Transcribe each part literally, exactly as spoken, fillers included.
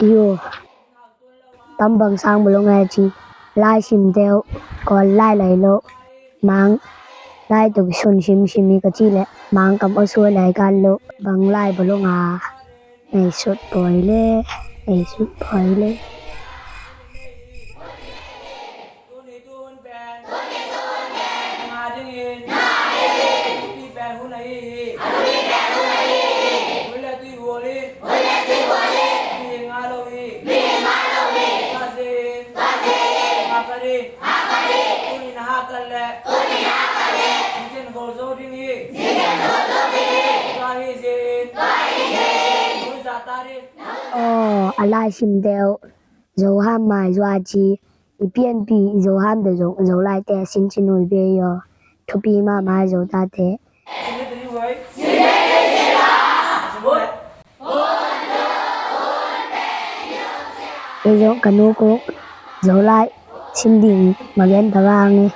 Iyo, tam bang sang bawlung e ci. Lai sim deuh, Kawl lai lai lo. Mang lai tuk sun sim sim hi ka ci le, Mang kam aw suai lai kan lo. Bang lai bawlung a. Nei sut poi le, nei sut poi le. Aw, a lai sim deuh. Zo ham mai zua ci, i pianpih Zo ham te zong Zolaite a sin ci nui ve aw. Thupi mahmah Zo tate. Kei zong ka nu kuk Zolai sin ding ma gen ta vang e.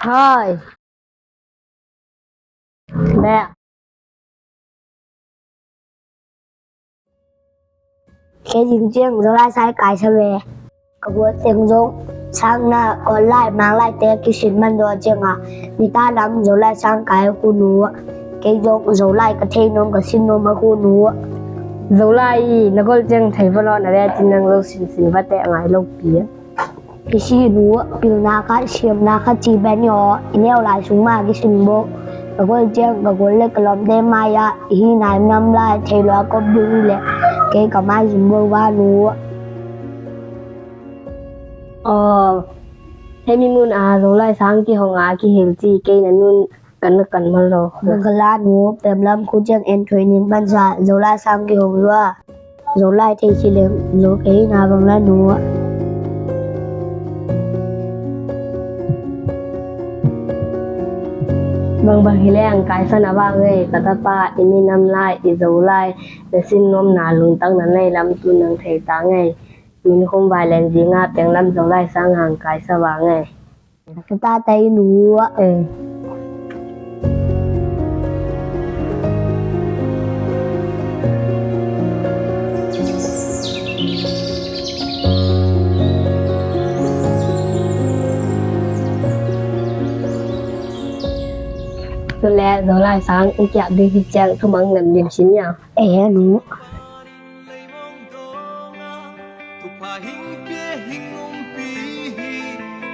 Hai. Bek. Kei ding ciang Zolai sang kai sa ve. Ka gual teng zong sang na Kawl lai Mang lai te kisin man zaw ciang a, nitak lam Zolai sang kai a khu nu. Kei zong Zolai ka thei nuam ka sin nuam a khu nu. Zolai i na gol ciang thei va lo na ve cin nang zo sin sin va te ngai lo pi. Kisi nu, pilna khat, siamna khat ci pen i aw, i neu lai sung ma kisin bo. Ka gol ciang, ka gol le ka lawmte mai-ah, i hihna i nam lai, thei lua kop ding le, kei ka mai zin bo va nu. Aw, hemi mun a Zolai sang kihong a kihel ci, kei na nun kan na kan man lo. Bangkala nu, pemlam khu ciang en thoi ning pansa, Zolai sang kihong lua. Zolai thei ci leng, Zo kei na bang la nu. Bang bang hi leng, kai sa na bang ei, ka tapa, i minam lai, i Zolai, na sin nuam na lungtang na nei lam tu nang thei ta ngei. Min khum vai len zinga, penglam Zolai sang hang kai sa bang ei. Ka tata i nu ah. Eh. Tule Zolai sang i kiap ding hi ciang thumang nem dim sin ya. Eh, nu. Thupha hing pia hing umpi hi.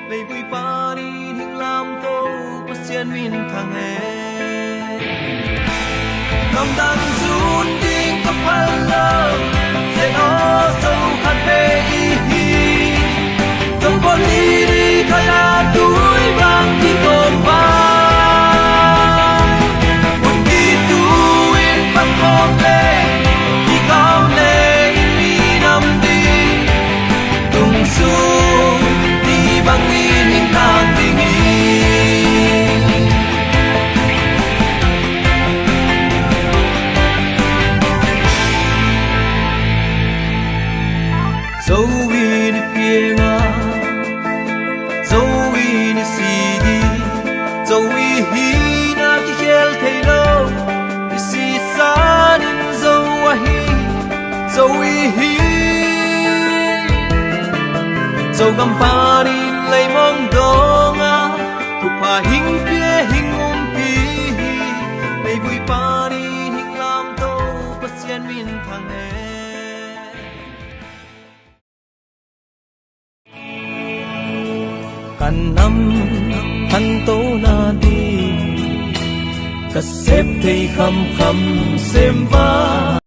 Leivui panin hing lamto Pasian min thang e. Lamdang zun ding ka phal lo. Zet aw zo khat ve i hi. Zo pon i di khat a tui bang i tawm bang. Hun kituin bang khawm le i kaum le i minam ding. Tung sung ni bangin hing tang ding hi. Zo in i piang a, zo in i si ding, zo i hihna kikhel thei lo, i sisan in zo ahi. Zo i hi, Zogam panin leimong dong a, thupha hing pia hing umpi hi, leivui panin hing lamto Pasian min thang e. Kan nam khanto na Ka sep thei khamkham sem va.